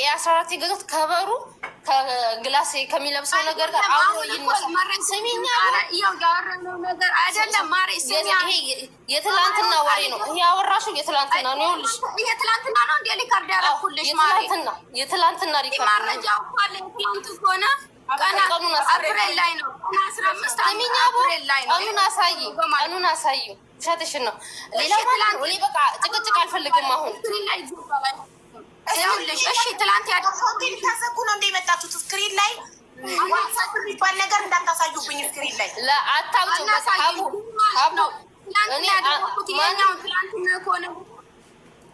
A14 የገዛሁት ከበሩ ከ glass ከሚለብሰው ነገር ጋር አብሮ ይነሳ። ስሚኛ፣ ነገር አይደለም ማሬ፣ ይሄ የትላንትና ወሬ ነው። ይሄ ያወራሽው የትላንትና ነው። ይኸውልሽ፣ የትላንትና ነው እንደ record ያደረኩልሽ ማሬ። የትላንትና record መረጃው እኮ አለ። ትላንት ከሆነ ቀን አፕሪል ላይ ነው። ቀን 15 አፕሪል ላይ ነው። ቀኑን አሳይ፣ ቀኑን አሳይ። ውሸትሽን ነው። ሌላ ማለት ነው። እኔ በቃ ጭቅጭቅ አልፈልግም አሁን። ይኸውልሽ፣ እሺ፣ ትላንት ሆቴል ታዘጉ ነው እንደ የመጣችሁት? Screen ላይ WhatsApp የሚባል ነገር እንዳታሳዩብኝ። Screen ላይ አታውጪው። በቃ አቡ አቡ ትላንትና ያደረኩት ይኸኛው ትላንትና ከሆነ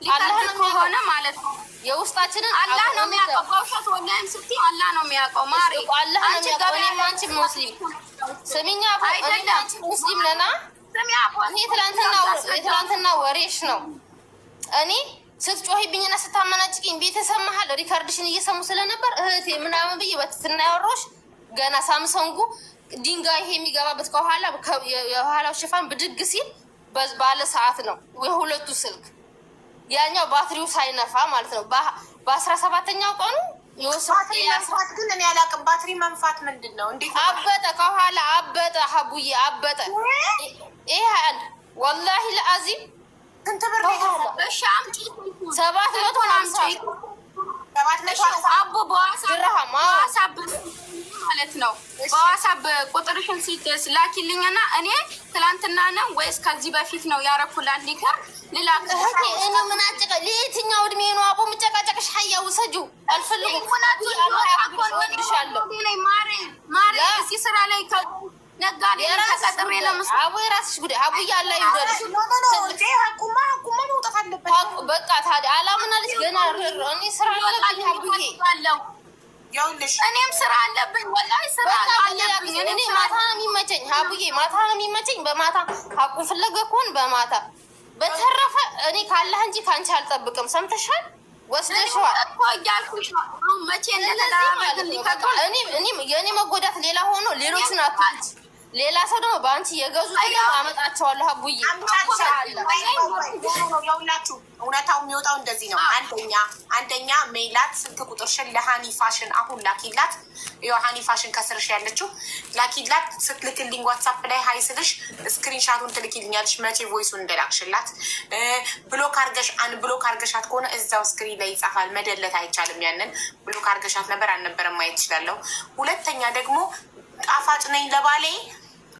record ከሆነ ማለት ነው። የውስጣችንን አላህ ነው የሚያውቀው። በውሸት ወላሂም ስትይ አላህ ነው የሚያውቀው። ማሬ፣ አላህ ነው የሚያውቀው። እኔም አንቺም ሙስሊም፣ ስሚኛ፣ እኔም አንቺ ሙስሊም ነና። ይሄ የትላንትና ወሬሽ ነው። እኔ ስትጮሂብኝና ስታመናጭቂኝ ቤተሰብ መሀል record ሽን እየሰሙ ስለነበር እህቴ ምናምን ብዬ በትትና ያወራሁሽ ገና ሳምሰንጉ ድንጋይ ይሄ የሚገባበት ከኋላ የኋላው ሽፋን ብድግ ሲል ባለ ሰዓት ነው የሁለቱ ስልክ፣ ያኛው ባትሪው ሳይነፋ ማለት ነው። በ17ኛው ቀኑ። ባትሪ መንፋት ግን እኔ አላውቅም። ባትሪ መንፋት ምንድን ነው? እንዴት? አበጠ፣ ከኋላ አበጠ፣ ሀቡዬ አበጠ። ይሄ አንድ ወላሂ ለአዚም። ስንት ብር? እሺ አምጪ። 750። 700 አቦ በ WhatsApp ማለት ነው። በ WhatsApp ቁጥርሽን ላኪልኝና እኔ ትላንትና ነው ወይስ ከዚህ በፊት ነው ያረኩላት record ልላክ። እህቴ፣ እኔ ምን አጨቀ ለየትኛው እድሜ ነው አቦ የምጨቃጨቅሽ? ሀያ ውሰጂው፣ አልፈልግም። እወድሻለሁ። ማሬ ማሬ፣ እዚህ ስራ ላይ ነጋዴ ተቀጥሬ ለመስራት አቦ የራስሽ ጉዳይ። አቡዬ አላህ ይውደድሽ። ሀቁማ ሀቁማ መውጣት አለበት። በቃ ታዲያ አላምናለች ገና። እኔ ስራ አለብኝ አቡዬ። ይኸውልሽ፣ እኔም ስራ አለብኝ፣ ወላሂ ስራ አለብኝ። እኔ ማታ ነው የሚመቸኝ አቡዬ፣ ማታ ነው የሚመቸኝ። በማታ ሀቁን ፍለገ ከሆን በማታ። በተረፈ እኔ ካላህ እንጂ ከአንቺ አልጠብቅም። ሰምተሻል? ወስደሽዋል እኮ እያልኩሽ ነው። አሁን መቼ እንደተደራረግን የእኔ መጎዳት ሌላ ሆኖ ሌሎችን አትች፣ ሌላ ሰው ደግሞ በአንቺ የገዙት ደግሞ አመጣቸዋለሁ አቡዬ። ያውላችሁ እውነታው የሚወጣው እንደዚህ ነው። አንደኛ ሜላት ስልክ ቁጥርሽን ለሀኒ ፋሽን አሁን ላኪላት። ይኸው ፋሽን ከስርሽ ያለችው ላኪላት። ስትልክልኝ WhatsApp ላይ hi ስልሽ screenshot ኡን ትልኪልኛለሽ፣ መቼ voice ኡን እንደላክሽላት። Block አርገሽ unblock አርገሻት ከሆነ እዛው screen ላይ ይጻፋል። መደለት አይቻልም። ያንን block አርገሻት ነበር አልነበረም ማየት እችላለሁ። ሁለተኛ ደግሞ ጣፋጭ ነኝ ለባሌ